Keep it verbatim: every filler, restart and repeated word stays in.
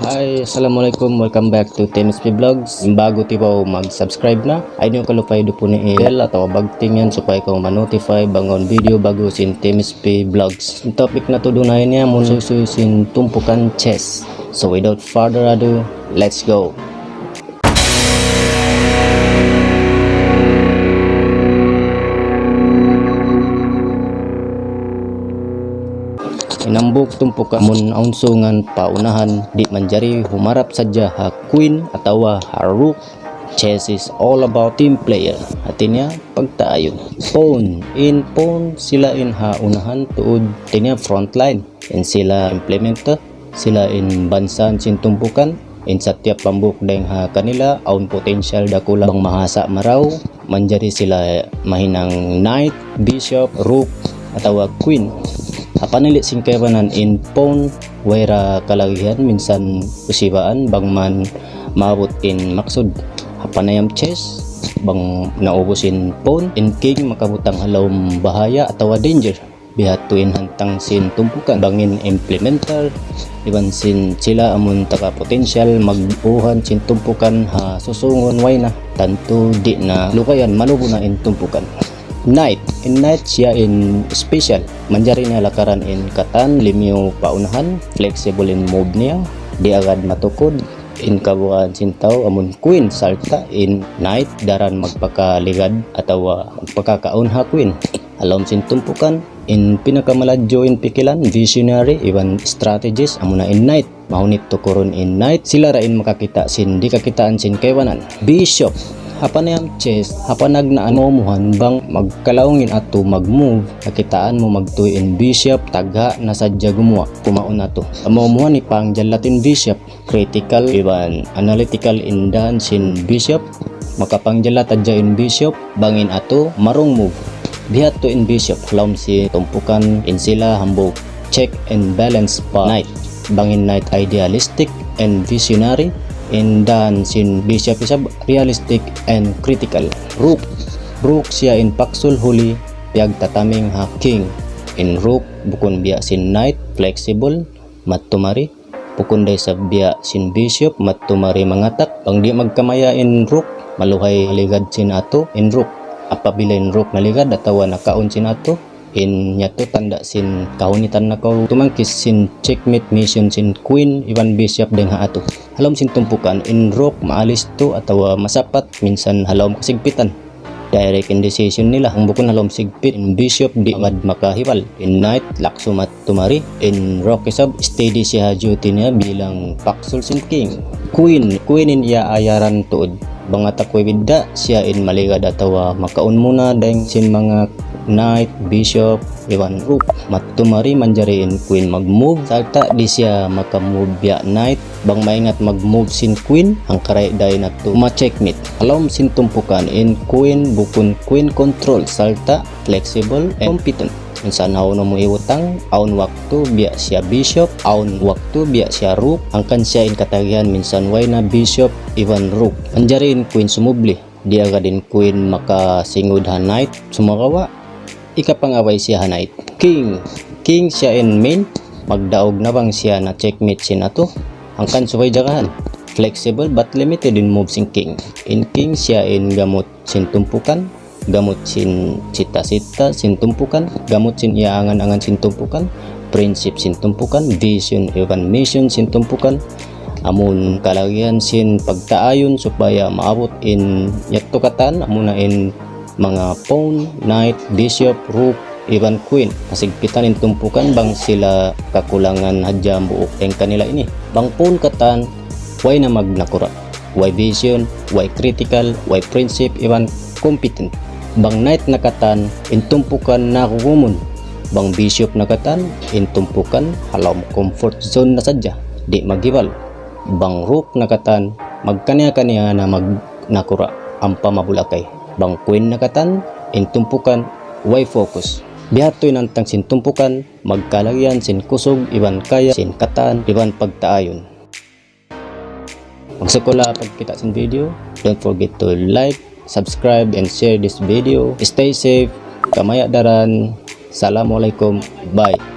Hi, assalamualaikum. Welcome back to T M S P Vlogs. Ba'gu tibaw, mag-subscribe na. Ayaw niyu kalupahi dupuun in bell atawa bagting yan supaya kaw ma-notify bang awn video ba'gu sin T M S P Vlogs. In topic natu' duun ha ini amun suysuy sin tumpukan chess. So without further ado, let's go. In hambuuk tumpukan amun awn sungan pa unahan, di' manjari humarap sadja ha queen atawa ha rook. Chess is all about team player. Hati niya pagtaayun. Pawn. In pawn sila in ha unahan tuud, hati niya front line. In sila implementer, sila in bansahan sin tumpukan. In satiap hambuuk dayng ha kanila awn potential dakula' bang mahasa' marayaw, manjari sila mahinang knight, bishop, rook, atawa queen. Ha panili' sin kaibanan in pawn, way da kalagihan, minsan usibaan bang man maabut in maksud. Ha panayam chess, bang naubus in pawn, in king makabutang ha lawm bahaya atawa danger. Biha'tu in hantang sin tumpukan. Bang in implementer iban sin sila amun taga potential mag-uhan sin tumpukan ha susūngun, way na, tantu di' na lugayan, malubu na in tumpukan. Knight. In knight siya in special. Manjari niya lakaran in katan, limiyu pa unahan, flexible in move niya, di' agad matukud. In kabugaan sin tau amun queen, sarta' in knight daran magpakaligad atawa magpakakaun ha queen. Ha lawm sin tumpukan, in pinakamaladju in pikilan, visionary, iban strategist, amuna in knight. Mahunit tukurun in knight, sila ra in makakita' sin di' kakitaan sin kaibanan. Bishop. Ha panayam chess, ha panagnaan maumuhan bang magkalaung in atu mag-move, kakitaan mu magtuy in bishop, tagha' na sadja gumuwa', kumaun atu. Maumuhan hipangjallat in bishop. Critical iban analytical in dān sin bishop. Makapangjallat hadja in bishop bang in atu marung move. Biha'tu in bishop ha lawm sin tumpukan, in sila hambuuk check and balance pa knight. Bang in knight idealistic and visionary, in dān sin bishop isab realistic and critical. Rook. Rook siya in paksul huli piyagtataming ha king. In rook bukun biya' sin knight, flexible, madtu mari. Bukun da isab biya' sin bishop, madtu mari mangatak. Bang di' magkamaya' in rook, maluhay maligad sin atu in rook. Apabila in rook naligad atawa nakaun sin atu, in yadtu tanda' sin kahunitan na kaw tumangkis sin checkmate mission sin queen iban bishop dayng ha atu. Ha lawm sin tumpukan, in rook maalistu atawa masapat, minsan ha lawm kasigpitan. Direct in decision nila. Bang bukun ha lawm sigpit, in bishop di' agad makahibal. In knight, laksu madtu mari. In rook isab, steady siya ha duty niya bilang paksul sin king. Queen, queen in iyaayaran tuud. Bang atak way bidda', siya in maligad atawa makaun muna dayng sin manga knight, bishop, iban rook. Madtu mari manjari in queen mag-move, sarta' di' siya maka-move biya' knight. Bang maingat mag-move sin queen, hangkaray da in atu ma-checkmate. Ha lawm sin tumpukan, in queen bukun queen control, sarta' flexible and competent. Minsan hawnu mu iyutang, awn waktu biya' siya bishop, awn waktu biya' siya rook, hangkan siya in katagihan minsan way na bishop iban rook. Manjari in queen sumubli. Di' agad in queen makasingud ha knight, sumagawa' ikapangabay siya ha knight. King. King siya in main, magdaug na bang siya na-checkmate sin atu. Hangkan subay jagahan. Flexible but limited in moves in king. In king siya in gamut sin tumpukan, gamut sin sita-sita sin tumpukan, gamut sin iyaangan-angan sin tumpukan, prinsip sin tumpukan, vision iban mission sin tumpukan. Amun kalagihan sin pagtaayun supaya maabut in yadtu katan, amuna in manga pawn, knight, bishop, rook, iban queen. Kasigpitan in tumpukan bang sila kakulangan hadja hambuuk dayng kanila ini. Bang pawn katan, way na magnakura'. Way vision, way critical, way prinsip, iban competent. Bang knight na katan, in tumpukan nagugumun. Bang bishop na katan, in tumpukan ha lawm comfort zone na sadja. Di' maghibal. Bang rook na katan, magkaniya-kaniya na magnakura', ampa mabulakay. Bang queen na katan, in tumpukan way focus. Bihadtu in hantang sin tumpukan, magkalagihan sin kusug iban kaya sin katan iban pagtaayun. Magsukul ha pagkita' sin video. Don't forget to like, subscribe, and share this video. Stay safe. Kamaya' daran. Assalamualaikum. Bye.